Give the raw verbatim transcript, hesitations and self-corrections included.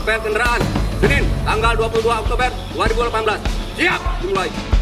Pem kendaraan, Senin, tanggal dua puluh dua Oktober dua ribu lapan belas. Siap dimulai.